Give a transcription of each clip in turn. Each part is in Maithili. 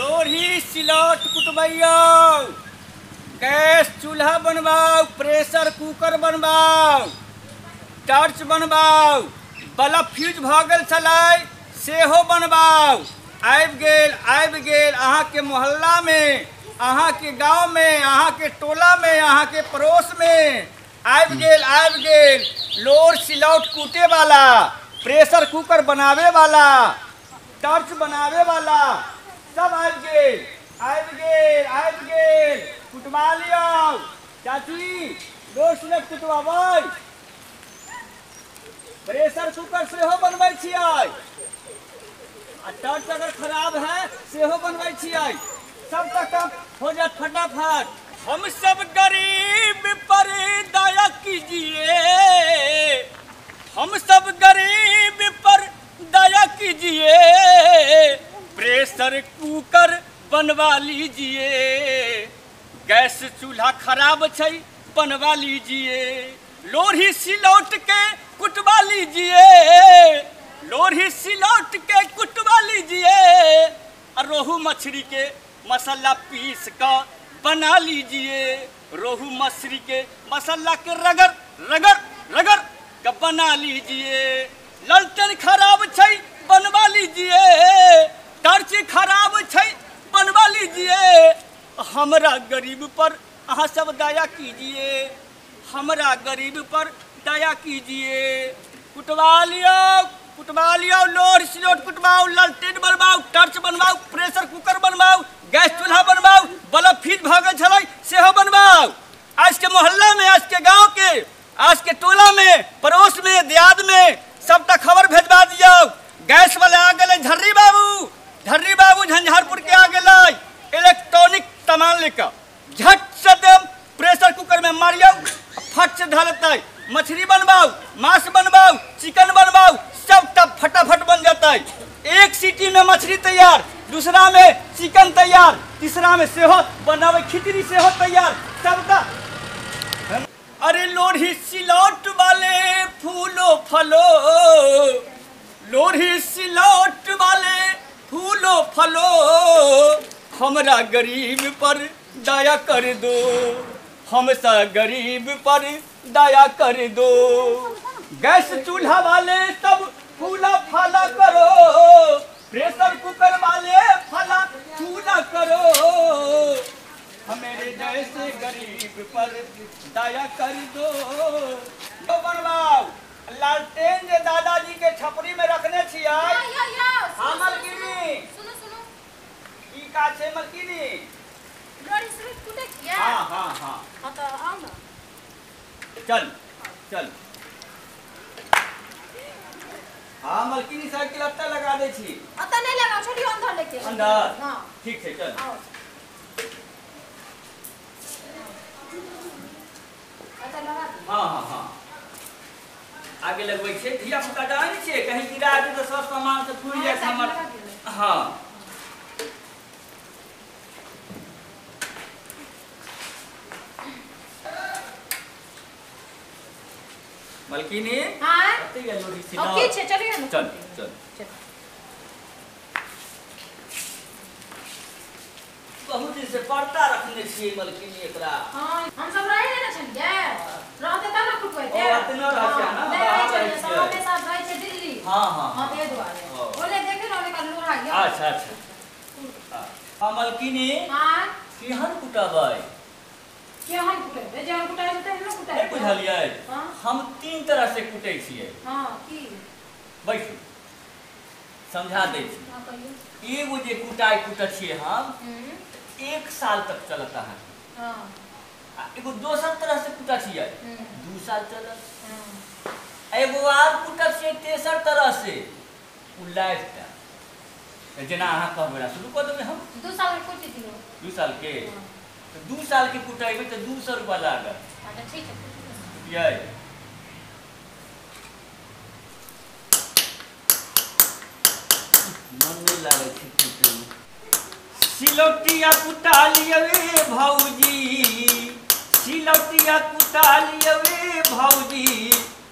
लोढ़ी सिलौट कुटबैयौ, गैस चूल्हा बनबाउ, प्रेशर कुकर बनबाउ, टॉर्च बनबाउ, बल्ब फ्यूज भऽ गेल छलै सेहो बनबाउ। आबि गेल आबि गेल अहाँके मोहल्लामे, अहाँके गाँवमे, अहाँके टोलामे, अहाँके पड़ोसमे आबि गेल आबि गेल लोढ़ सिलौट कूटे वाला, प्रेशर कुकर बनावे वाला, टॉर्च बनावे वाला, सब आबि गेल आबि गेल आबि गेल। कुटवा लियौ चाची, लोढ़ सिलौट कुटवाबै, प्रेशर कुकर सेहो बनबै छियै, आ टॉर्च अगर खराब है सेहो बनबै छियै, सबटा काम हो जात फटाफट। हम सब गरीब पर दया कीजिए, हम सब गरीब पर दया कीजिए, प्रेशर कुकर बनवा लीजिए, गैस चूल्हा खराब छै बनवा लीजिए, लोढ़ी सिलौट के कुटवा लीजिए, लोढ़ी सिलौट के कुटवा लीजिए, और रोहू मछली के मसाला पीस का बना लीजिए, रोहू मछली के मसाला के रगड़ रगड़ रगड़ के बना लीजिए, ललटेन खराब छै बनवा लीजिए, टॉर्च खराब छै बनवा लीजिए, हमरा गरीब पर अहाँ सब दया कीजिए, हमरा गरीब पर दया कीजिए। कुटवा लियौ कुटवा लियौ, लोढ़ सिलौट कुटवाउ, ललटेन बनवाउ, टॉर्च बनवाउ, प्रेशर कुकर बनवाउ, गैस चूल्हा बनवाउ, बल्ब फ्यूज भऽ गेल छलै सेहो बनवाउ। आज के मोहल्ला में, आज के गाँव के, आज के टोला में, पड़ोस में, दियाद में सबटा खबर भेजवा दियौ। गैस वाला आ गेलै झर्री बाबू, झर्री बाबू झंझारपुर के आ गेलै इलेक्ट्रॉनिक सामान लेकर, झट से देम प्रेशर कुकर में मारियौ, फट से धऽ लेतै, मछली बनवाउ, मांस बनवाउ, चिकन बनवाउ, सबटा फटाफट बन जेतै। एक सीटी में मछली तैयार, दूसरा में चिकन तैयार, तीसरा में सेहो बनाबै खिचड़ी सेहो तैयार, सबटा। अरे लोढ़ी सिलौट वाले फूलो फलो, लोढ़ी सिलौट वाले फूलो फलो, हमरा गरीब पर दया कर दो, हम सब गरीब पर दया कर दो। गैस चूल्हा वाले सब फूला फाला करो, प्रेशर कुकर वाले फला चूल्हा करो, हमेरे जैसे गरीब पर दया कर दो। तो बनवाओ लालटेन जे दादाजी के छपरी में रखने छियै। हाँ मलकिनी, सुनो सुनो, की का छै मलकिनी? लोढ़ी सिलौट कुटै छियै? हाँ हाँ हाँ। हाँ तऽ आउ ने। चल चल। हाँ मलकिनी साइकिल अत्ता लगा दै छी। अतऽ नहि लगाउ, छोड़ियौ अंदर लेके। अंदर? हाँ। ठीक छै चल। आउ। अतऽ लगा दियौ। हाँ हाँ हाँ, आगे लगबै छै, धिया पुता जानै छियै कहीं गिरा दे तऽ सब सामान से फूटि जायत हमर। हाँ मलकिनी, हाँ कते गेल लोढ़ी अब सिलौट? की छै, चलियौ ने। चल चल। बहुत दिन से पर्दा रखने छियै मलकिनी एकरा। हाँ, हम सब रहै नहि ने छलियै, रहतै तब ने कुटबैतै। ओ, एतना रहै छै ने, नहि रहै बाहर छलियै, रहै सब छियै। हमेशा रहै छै दिल्ली। हाँ हाँ हाँ, ताहि दुआरे ओ। ओले देखे ने ओले लोहा यऽ। अच्छा अच्छा। हाँ मलकिनी, हाँ केहन कुटबै? केहन कुटेबै, जेहन कुटाइ छै तेहन ने कुटाइ। नहि बुझलियै? हाँ। हम तीन तरह से कुटै छियै। हाँ की? बैठू समझा दै छी। हाँ कहियौ। एगो जे कुटाइ कुटै छियै हम, 1 साल तक चलत अहाँके। हाँ। आ एगो दोसर तरह से कुटै छियै, 2 साल चलत। हाँ। एगो आर कुटै छियै तेसर तरह से, उ लाइफ टाइम। जेना अहाँ कहबै शुरू कऽ देबै हम। 2 साल के कुटि दियौ। 2 साल के? हाँ। तऽ 2 साल के कुटेबै तऽ 200 रुपआ लागत। अच्छा ठीक छै। बुझलियै? मन नहि लागै छै कुटैमे। सिलौटिया कुटा लियौ रे भौजी, सिलौटिया कुटा लियौ रे भौजी,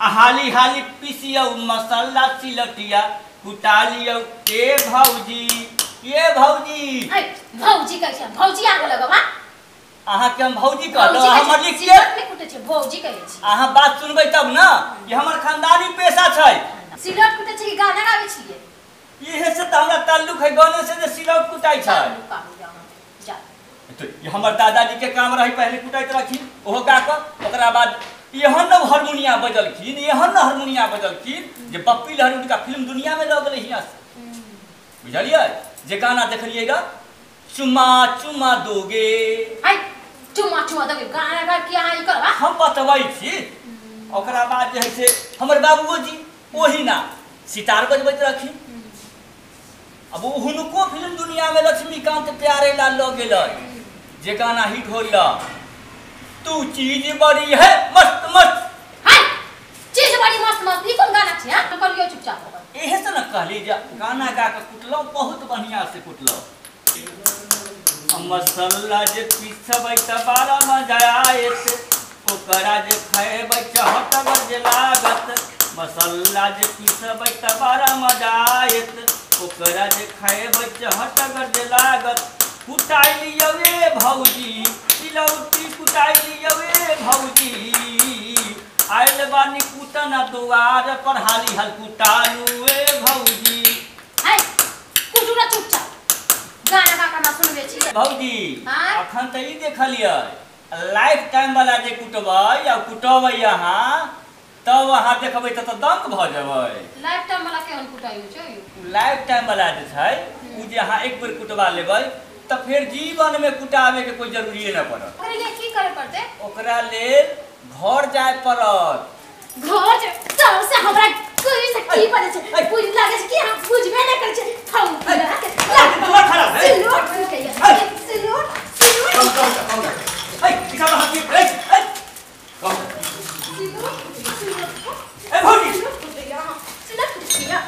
आ हाली हाली पीसियौ मसाला सिलौटिया कुटा लियौ ए भौजी। के भौजी ए भौजी कहै छै भौजी आगे लगब। हां अहाँ के हम भौजी कहलौ हमर लिखिए नहि कुटै छै भौजी कहै छी। अहाँ बात सुनबै तब ना कि हमर खानदानी पेशा छै। सिलौट कुटै छै कि गाना गाबै छियै? इहे से त हमरा ताल्लुक है गाने से जे सिलौट कुटाइ छै। जा तो ई हमर दादाजी के काम रही पहले कुटाइत रखी ओहो गा क ओकरा बाद एहन न हारमोनिया बजलखिन एहन न हारमोनिया बजलखिन जे बप्पी लहरी उनका फिल्म दुनिया में लग गेलै हियां से बुझलियै। जे गाना देखलिएगा चुमा चुमा दोगे हाय चुमा चुमा दोगे गाना गा के अहाँ ई करबा हम बतबै छी। ओकरा बाद जे है से हमर बाबूजी ओही ना सितार बजबैत रखी। अब हुनको फिल्म दुनिया में लक्ष्मीकांत प्यारे लाल लऽ गेलै जे गाना हिट होइल तू चीज बड़ी है मस्त मस्त। हाय चीज बड़ी मस्त मस्त ई कोन गाना छै? हां करियो चुपचाप हो। एहे से न कहली जे गाना गा के कुटलौ बहुत बढ़िया से कुटलौ। मसल्ला जे पीसबै त बड़ा मजा आयत ओकरा जे खएबै चहटगर जे लागत। मसल्ला जे पीसबै त बड़ा मजा आयत ओकरा जे खएबै चहटगर जे लागत। कुटाइ लियौ ए भौजी सिलौटी कुटाइ लियौ ए भौजी आयल बानी कुटन दुआर पर हाली हल कुटालू ए भौजी। हाय कुटू ना चुपचाप गाना गा के ना सुनबे छी भौजी। अखन त ई देखलियै लाइफ टाइम वाला जे कुटबै आ कुटबै अहाँ तब अहाँ देखबै त दंग भ जेबै। लाइफ टाइम वाला केहन कुटाइ होइ छै? लाइफ टाइम वाला जे छै उ जे अहाँ एक बेर कुटवा लेबै त फेर जीवन में कुटावे के कोई जरूरी न पड़त। ओकरा लिए की करे पड़तै? ओकरा लेल घर जाय पड़त। घर जाय तब से हमरा कोई से की पड़ै छै बुझ लागे छै कि हम बुझबे नै करै छै। हम दिमाग खराब है सिलोट कुटैया सिलोट सिलोट कम कम कम ए दिखा हाथ की ए ए कम सिलोट सिलोट ए भौजी सिलोट कुटैया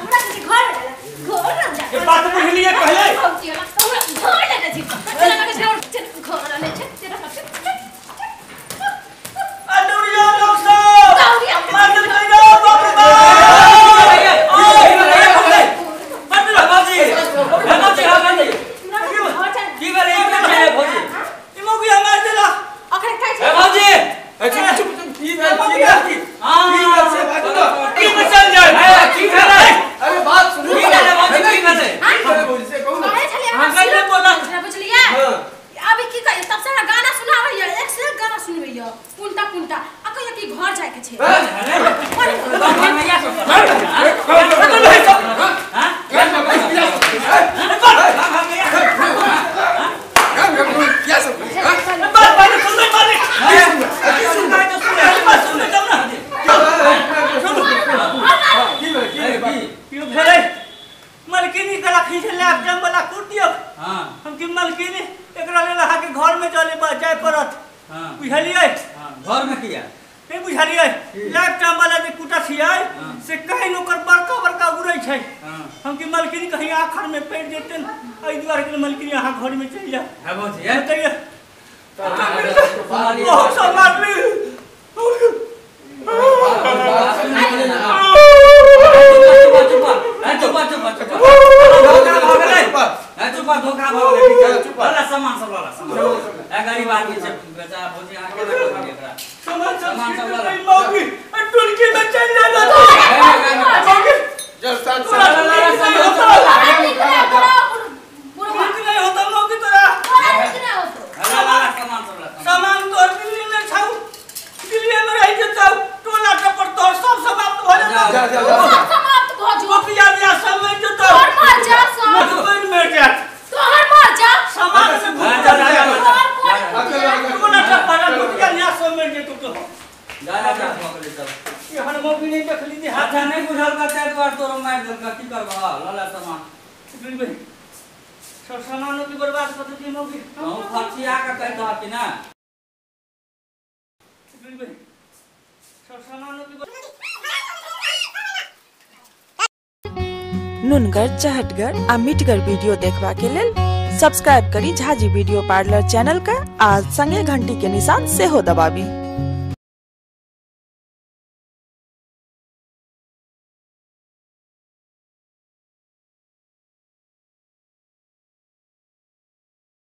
हमरा के घर लगा घर ना जा ये बात बुझलिए पहले भौजी हमरा घर लगा छी चल चल घर आने छै तेरा अडुरिया लोग सब मार देल गई बाप रे बाप। की भेलै भौजी ई मौगी मार देला अखन कहै छै ए भौजी चुप चुप चुप की भेल की भेल की भेल से बाजू ना की चल जाय की भेलै? अरे बात सुनू की भेलै भौजी की भेलै भौजी से कहू ना कहै छलियै हां कहिने बोला बुझलियै। अभी की कहिए तब से गाना सुनाबैया एक से एक गाना सुनबैया पुनटा पुनटा आ कहिया कि घर जाय के छै। मलकिनी के रखी छै लैपटॉप वाला कुट दियौ। हां हम कि मलकिनी एकरा लेल अहाँ के घर में चले जाय पड़त। हां बुझलियै? हां घर में किया नहीं बुझलियै? लैपटॉप वाला जे कुटा छियै से कहीं ओकर बड़का बड़का उड़ै छै। हम कि मलकिनी कहीं आखर में पड़ि जेतै एहि दुआरे के मलकिनी अहाँ घर में चलि जाउ। हां भौजी बताइए बहुत सब मारली। धोखा भऽ गेलै लला सामान सब लला सामान ए गरीब आदमी छै बेचारा भौजी अहाँ केना करबै एकरा सामान सब लला मौगी टुनकी में चलि जाय मौगी चल चल नीक नहीं होता मौगी तोरा लला सामान सब लला सामान तोहर दिल्ली में छौ दिल्ली में रहि जेतौ टोला टपर तोहर सब समाप्त भऽ जेतौ। जा जा जा सब समाप्त भऽ जो रुपया दिया सब मरि जेतौ तोहर मर जा सब मरि मरि जायत तोहर मर जा सामान से भूख जा जा जा टोला टपर रुपया लिया सब मरि जेतौ तो जा जा जा भऽ गेलै सब। एहन मौगी नहीं देखली जे हाथ अच्छा नहीं बुझल का ताहि दुआरे तोरो मारि देलका की करबह लला सामान सब सामानो की बर्बाद कऽ देलकै मौगी। तों फचिया के कहि दह कि ना सब सामानो की नुनगर चहटगर आ मिठगर वीडियो देखबा के लेल सब्सक्राइब करी झाजी वीडियो पार्लर चैनल का आ संगे घंटी के निशान सेहो दबाबी।